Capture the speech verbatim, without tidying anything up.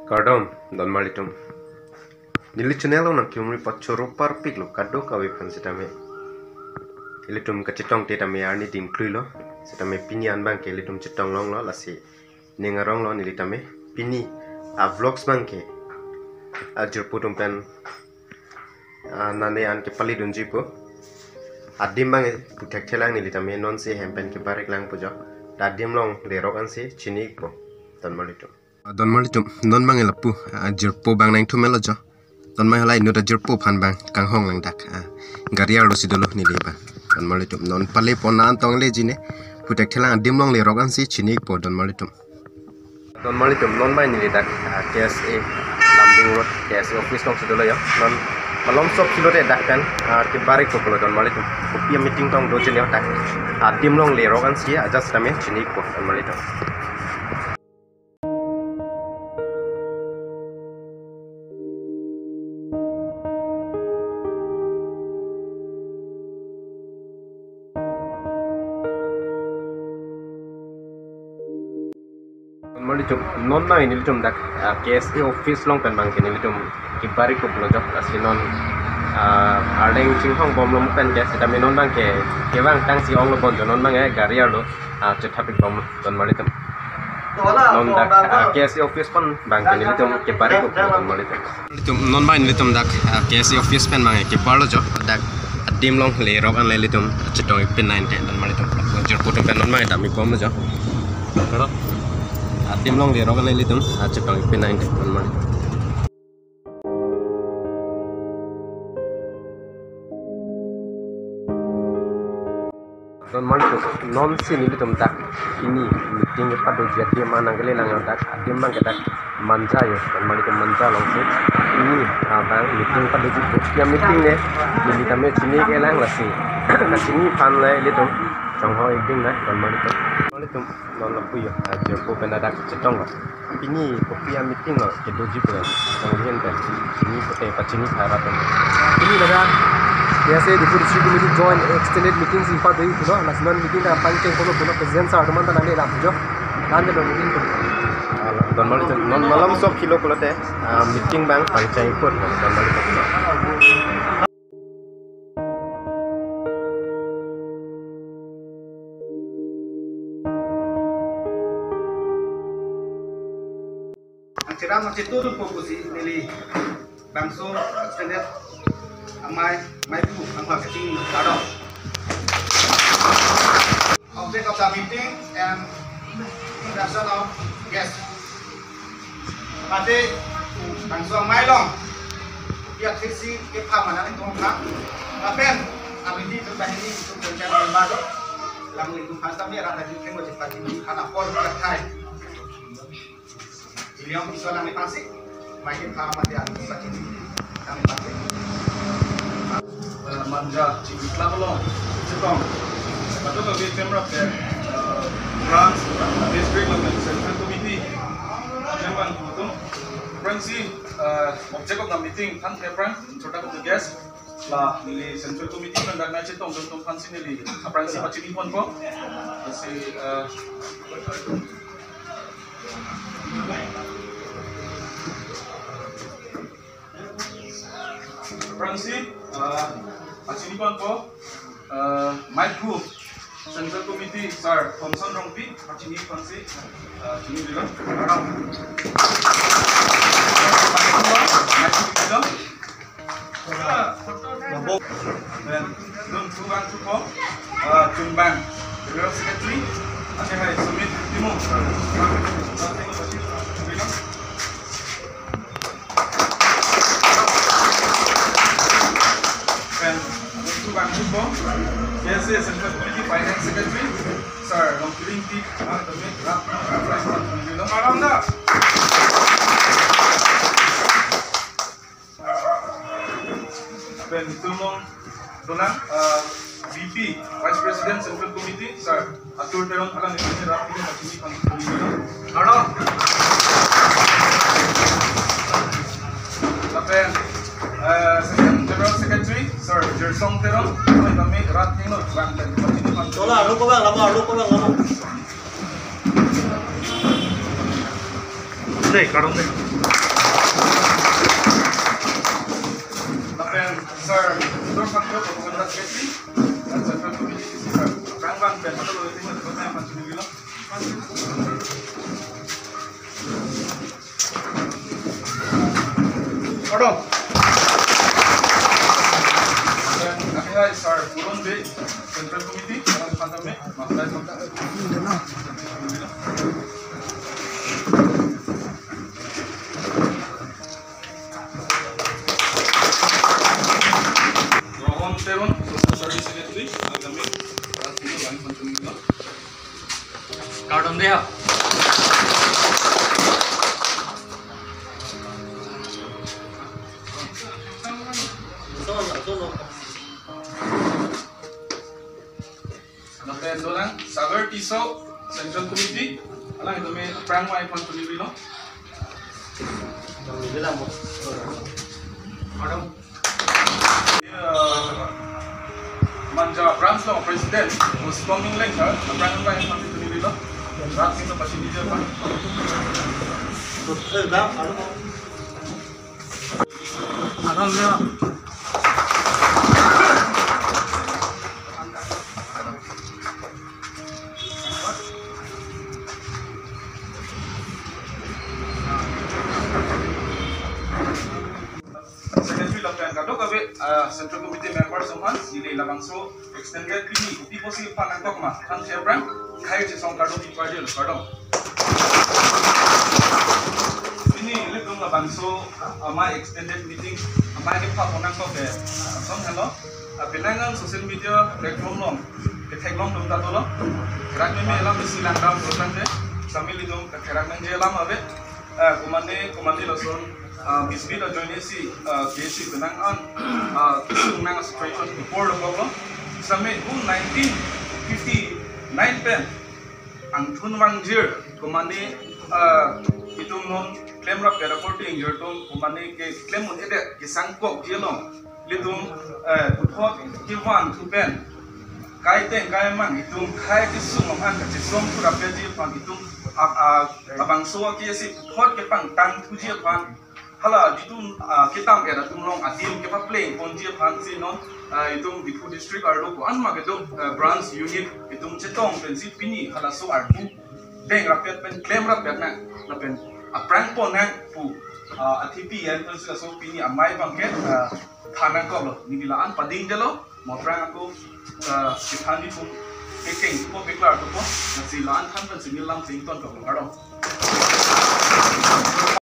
Kardom, donmarlitum. Neli channel along nangkimri pachoro parpiklo kadokave aphan sitame. Ilitum kachetong te tame arni dim kluilo. Sitame pini an abangke ilitum chetong longlo, lasi ning aronglo neli tame. Pini a-vlogs abangke ajirpo atum pen, ah, nane an kepali dunjipo. Adim abang pu thekthelang neli tame, nonsi hem pen kebarik langpo jo. Ta adim along lerok ansi chini-ikpo, donmarlitum. Donmarlitum, non abang lapu, ah, jirpo abang nangthumelo jo. Non abang halai inut ajirpo aphan abang kanghong lang dak. Ah, gari arlo si dolo neli abang. Donmarlitum, non pale pon an tong le jine. Pu thekthelang adim along lerok ansi chini-ikpo, donmarlitum. Donmarlitum, non abang neli dak, ah, K S A, Lumding Road, K S A office along si dolo jo. Non malom sop si lote dak pen, ah, kebarik koklo, donmarlitum. Kopi a-meeting tong do jine dak. Adim along lerok ansi ajat sitame chini-ikpo, donmarlitum. Donmarlitum, non abang nelitum dak, ah, K S A office along pen abangke nelitum kebarik koklo jo, lasi non, ah, arleng chinghongbomlo pen ke sitame non abangke kevang tangsi onglo bon jo, non abangke gari arlo, ah, chethapikbom, donmarlitum. Non dak, ah, K S A office pen abangke nelitum kebarik koklo, donmarlitum. Nelitum non abang nelitum dak, ah, K S A office pen abangke kebarlo jo, dak adim along lerok an le ilitum chetong-ik pin nangji, donmarlitum. Jirpo atum pen non abang dam-ikbom jo. Adim along lerok an le ilitum, ah, chetong-ik pin nangji, donmarlitum. Donmarlitum, nonsi nelitum dak pini meeting kepadoji adim an nangkelelang dak, adim abangke dak Manja jo, donmarlitum, Manja alongsi. Pini, ah, abang meeting padoji, kopi a-meeting ne, neli tame chini-ik-elang, lasi kachini aphan le ilitum chonghong-ikding nang, donmarlitum. Donmarlitum, non lapu jo, ah, jirpo pen dak chetonglo. Pini kopi a-meeting lo kedoji pen, nangli ahin pen chini pute pachini tha ra pen. Pini ladak K S A Diphu District Committee joint extended meeting si padoji pulo, lasi non meeting ta pangcheng pulo, pulo president sir atum anta nangne lapu jo. Tangte lo meeting tu. Ah, donmarlitum, non malom sop kilo pulote, ah, meeting abang pangcheng put, donmarlitum. Nangcherap nangchetu dunpo pusi neli bangso extended amei, amei pu, amei kachini kado. Object of the meeting and introduction of guest. Pate bangso amei along, ya trisi ke pha mana ni tong pha. Lapen, abidi tu bahini tu kerja member tu. Lam ni tu pha sampai rata di kemo cepat ini karena por kathai. Iliang iso nangli pasi, makin pha mati ang pachini nangli pasi. Eh, Manja chikitla belong, chetong. Patut lagi pemrap ya, eh, branch, district lapen central committee, chairman atum. Aphrangsi, eh, object of the meeting, than ke aphrang, introduction of the guest, la neli central committee pen dak nangchetongdun atum aphansi neli aphrangsi pachiniponpo. Lasi, eh, Aphrangsi, ah, pachiniponpo, ah, Maipu Central Committee, Sir Thomson Rongpi, pachini aphansi, ah, chinidunlo. Kardom. Maipu Division. Then, dun thu bang thupo, ah, Chungbang, General Secretary, ase hai Sumit Timung. Then, dun thu bang thupo, K S A Central Committee Finance Secretary, Sir Longkiling T. Kardom da. Pen itum along dolang, ah, V P, Vice President Central Committee, Sir Atur Teron, alanglitum rat pini pachini pang pini. Halo. Lapen, ah, Assistant General Secretary, Sir Jirsong Teron, kami rat pini bang pachini pang. Dolang, arlo ko bang, lama, arlo ko bang, lama. Dei, kardom dei. Sir, Doctor Sanjay Propaganda Secretary, dan Central Committee isi, sir. Rang bang pen, betul, betul, betul, betul, betul, betul. Order. Dan akhirnya, sir, Purun Bey, Central Committee, dalam pandemi, maaf, saya minta. Rohan Teron, Social Service Secretary, Agami, Rajniti Line Control. Kardom dei ha. Lapen dolang Sagar Tisso, Central Committee, alangtum aphrang mai aphan tuni rilo. Madam. Ya, Manja Branch lo President, Pu Sipong Ingleng sir, aphrang mai aphan tuni rilo. Rat kita pasti di Japan. Madam ya. Secretary lapen kadokave, ah, Central Committee members aphan, neli labangso extended pini, kopi pusi aphan nangkok ma, aphan share pran, khai chesong kardom, ipar jil, kardom. Pini ilitum labangso, ah, amei extended meeting, amei kepha pon nangkok ke, ah, song helo, ah, penang an social media platform along, ketheklong atum ta dolo, kerak meme alam isi langdam, sosang de, sambil ilitum kerak nangji alam ave, ah, komane, komane lason, ah, bisbit ajoine si, ah, K C penang an, ah, nang situation report lo kok lo. Same hu nineteen fifty-nine pen angthun vangjir komane, ah, itum non klemrap pera korte ingjir atum komane keklem un-edet kesangkokji along ilitum, eh, puthot kevan thu pen kaiteng kaimang itum khai kesung aphan kachesong thu rapetji aphan itum, ah, ah, labangso ake si puthot kepangtang thuji aphan hala itum, ah, kedam-et atum along adim kepapleng ponji aphan si non, ah, itum Diphu district arlo ko-an ma kedo, ah, branch unit itum chetong pensi pini halaso arpu deng rapet pen klemrap pet nang lapen aphrang pon nang pu, ah, athipi yan pensi laso pini amei abang ke, ah, than nangkok lo, neli la-an pading delo, mo aphrang ako, ah, kethan di pum, pekeng ko peklar ko po, lasi la-an than pensi neli lam sing ton kok lo, kardom.